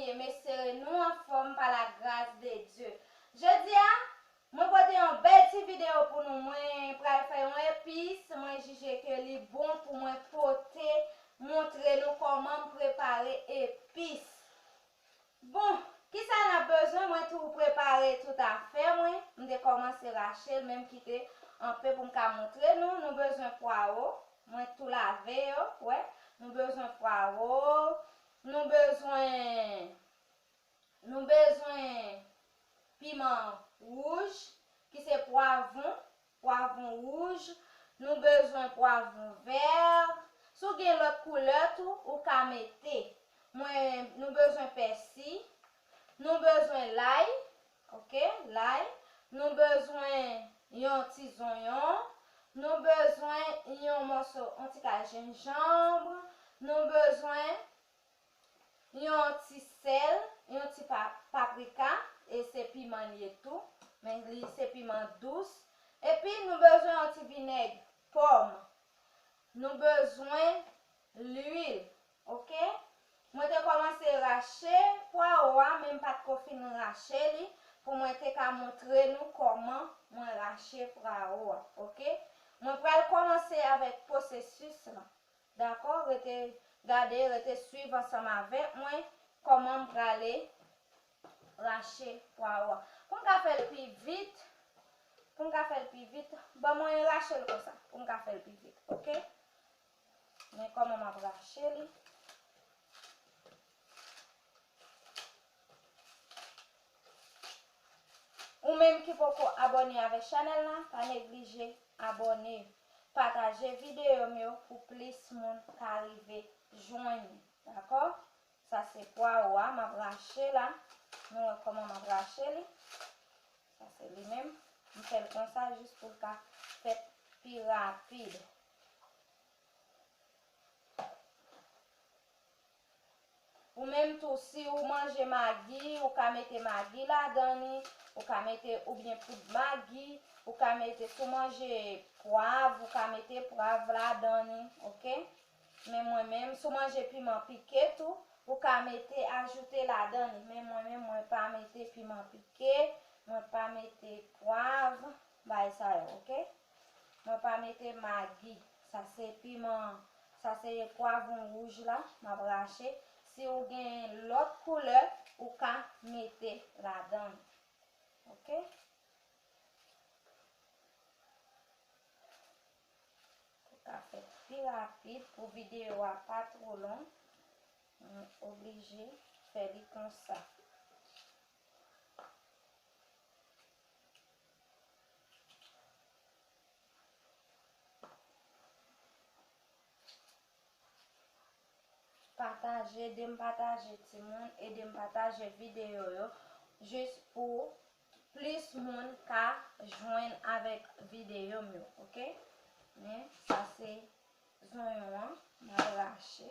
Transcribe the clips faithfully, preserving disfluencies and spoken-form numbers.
ye? M espere nou anfòm pa la gras de Dye. Jodi a, mwen pote yon bèl ti videyo pou nou. Mwen pral fè yon epis, mwen jije ke li bon pou mwen pote, montre nou kòman m prepare epis. Bon, kisa n ap bezwen? Mwen tou prepare tout afè mwen. M te kòmanse rache l, men m kite anpe pou m ka montre nou. Nou bezwen pwawo. Mwen tou lave yo, wè. Nou bezwen pwawo. Nou bezwen, nou bezwen piman wouj, ki se pwavwon, pwavwon wouj. Nou bezwen pwavwon vè. Si w gen lòt koulè tou, ou ka mete. Mwen, nou bezwen pèsi. Nou bezwen lay, oke, lay. Nou bezwen yon ti zonyon. Nou bezwen yon mòso, yon ti kal jenjanm. Nou bezwen yon ti sèl, yon ti pa-, paprika, e se piman l ye tou, men li se piman dous. Epi nou bezwen yon ti vinèg pòm. Nou bezwen lwil, oke? Mwen te kòmanse rache pwawo a, men m pa t ko fin rache li, pou mwen te ka montre nou kòman mwen rache pwawo a, oke? Mwen pral kòmanse avèk pwosesis lan. Dakò? Rete gade, rete swiv ansanm avèk mwen kòman m prale rache pwawo a. Pou m ka fè l pi vit, pou m ka fè l pi vit, ban mwen rache l konsa, pou m ka fè l pi vit, oke? Men kòman m ap rache li. Ou menm ki poko abòne avèk chanèl la, pa neglije abòne, pataje videyo m yo pou plis moun ka rive jwenn li, dakò? Sa se pwawo a, m ap rache la. Nou wè kòman m ap rache li. Sa se li menm. M fè l konsa jis pou l ka fèt pi rapid. Ou menm tou, si ou manje magi, ou ka mete magi ladan li, ou ka mete oubyen poud magi, ou ka mete, si w manje pwav, ou ka mete pwav ladan li, oke? Men mwen menm, si w manje piman pike tou, ou ka mete, ajoute ladan li. Men mwen menm, mwen pa mete piman pike, mwen pa mete pwav, bay sa yo, oke? Mwen pa mete magi. Sa se piman, sa se pwavwon wouj la, m ap rache. Si ou gen lòt koulè, ou ka mete ladan l. Oke? Pou ka fèt pi rapid, pou videyo a pa twò long, mwen oblije fè li konsa. Pataje, ede m pataje timoun, ede m pataje videyo yo, jis pou plis moun ka jwenn avèk videyo m yo, oke? Men, sa se zonyon an, m al rache.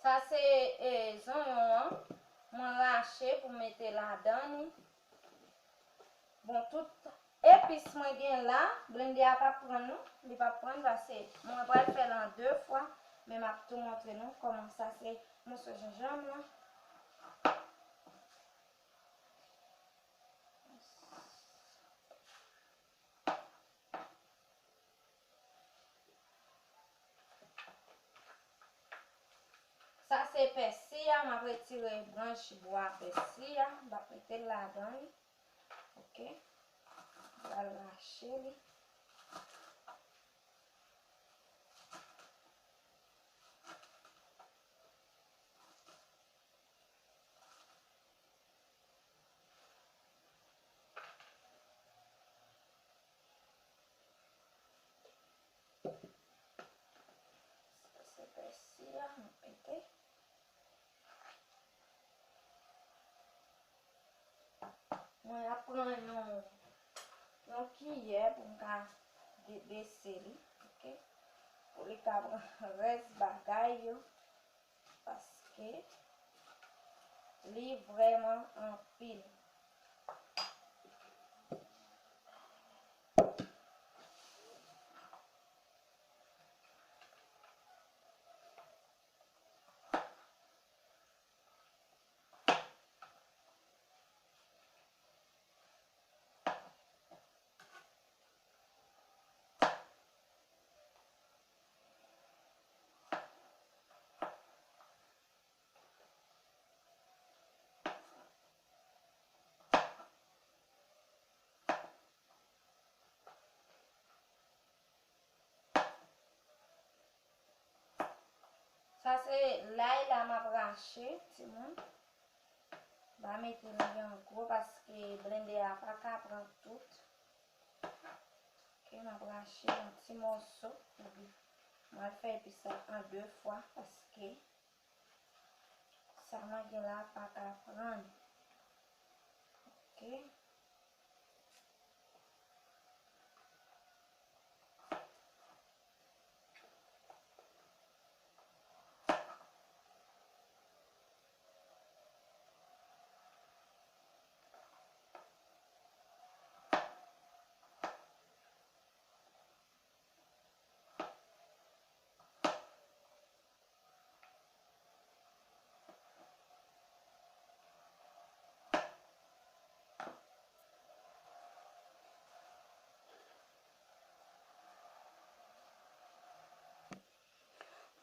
Sa se, e, zonyon an. Mwen rache pou mete ladan li. Bon, tout epis mwen gen la, blende a p ap pran non. Li p ap pran paske mwen pral fè l an de fwa, men m ap tou montre nou kòman sa se moso jenjanm lan. Sa se pèsi a, m ap retire branch bwa pèsi a, m ap mete l ladan li. Oke. M pral rache li. Sa se pèsi a, mwen pran yon, yon kiyè pou m ka de-, bese li, oke? Pou li ka pran rès bagay yo, paske li vrèman anpil. Sa se lay la m ap rache, timoun. M pa mete li an gwo paske blendè a pa ka pran tout. Oke, m ap rache yon ti mòso. Epi m al fè epis la an de fwa paske sa mwen gen la pa ka pran. Oke.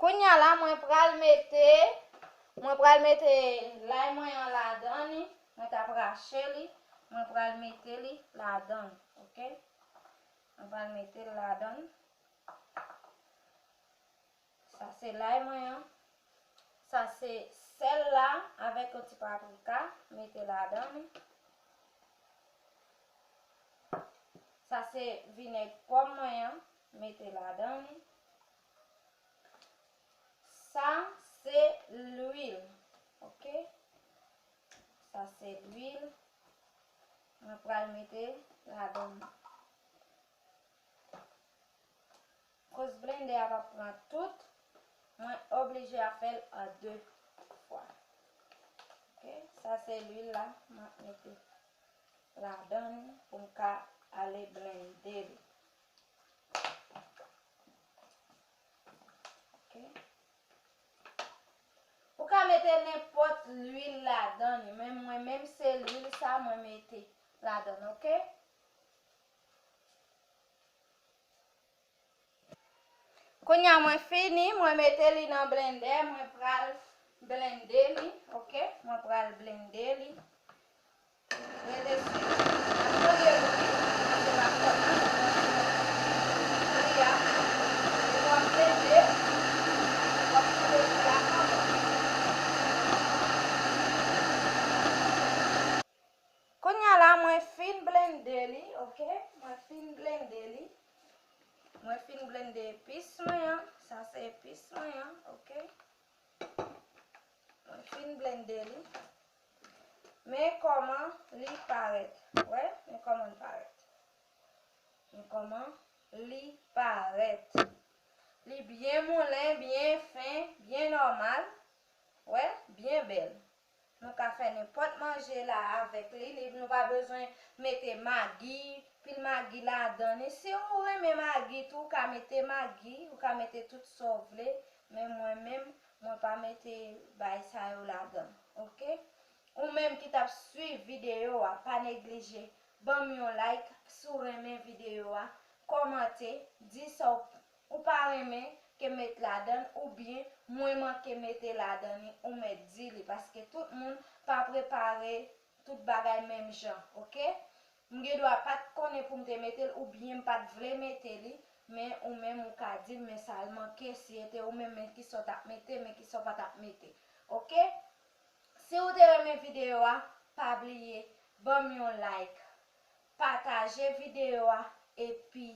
Kounye a la, mwen pral mete, mwen pral mete lay mwen an ladan li. Mwen t ap rache li. Mwen pral mete li ladan li, oke? Mwen pral mete l ladan li. Sa se lay mwen an. Sa se sèl la avèk yon ti paprika, mete ladan li. Sa se vinèg pòm mwen an, mete ladan li. Sa se lwil, oke? Sa se lwil. Mwen pral mete ladan li. Koz blendè a p ap pran tout, mwen oblije ap fè l an de fwa. Oke, sa se lwil la, m ap mete ladan li pou m ka ale blende li. Oke. Ou ka mete nenpòt lwil ladan li, men mwen menm se lwil sa mwen mete ladan, oke? Kounye a mwen fini, mwen mete li nan blendè, mwen pral blende li, oke? Mwen pral blende li. Rete swiv. N ap tande bri, n ap tande lakòd la. Kounye a, w ap blende, w ap tande bri a kanmenm. Kounye a la, mwen fin blende li, oke? Mwen fin blende li. Mwen fin blende epis mwen an. Sa se epis mwen an, oke? Mwen fin blende li. Men kòman li parèt. Wè, men kòman l parèt. Men kòman li parèt. Li byen moulen, byen fen, byen nòmal. Wè, byen bèl. Nou ka fè nenpòt manje la avèk li. Li, nou pa bezwen mete magi, pil magi ladan li. Si ou renmen magi tou, ou ka mete magi, ou ka mete tout sa w vle. Men mwen menm, mwen pa mete bay sa yo ladan, oke? Ou menm ki t ap swiv videyo a, pa neglije ban m yon like si w renmen videyo a, kòmante, di sa w ou pa renmen ke m met ladan l, oubyen mwen manke mete ladan li, ou mèt di li, paske tout moun pa prepare tout bagay menm jan, oke? M gen dwa pa t konnen pou m te mete l, oubyen m pa t vle mete li, men ou menm ou ka di m, men sa l manke, si e te ou menm, men kisa w t ap mete, men kisa w pa t ap mete, oke? Si w te renmen videyo a, pa bliye ban m yon like, pataje videyo a, epi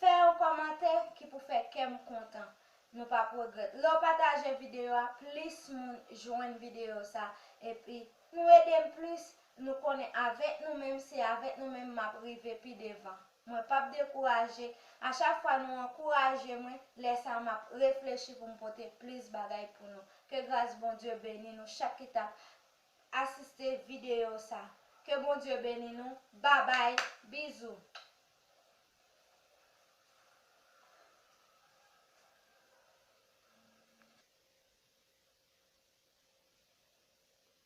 fè yon kòmantè ki pou fè kè m kontan. Nou p ap regrèt. Lè w pataje videyo a, plis moun jwenn videyo sa. Epi, nou ede m plis Nou konnen avèk nou menm, se avèk nou menm m ap rive pi devan. Mwen p ap dekouraje. A chak fwa nou ankouraje mwen, lè sa a m ap reflechi pou m pote plis bagay pou nou. Ke gras Bondye beni nou chak ki t ap asiste videyo sa. Ke Bondye beni nou. Babay, bizou.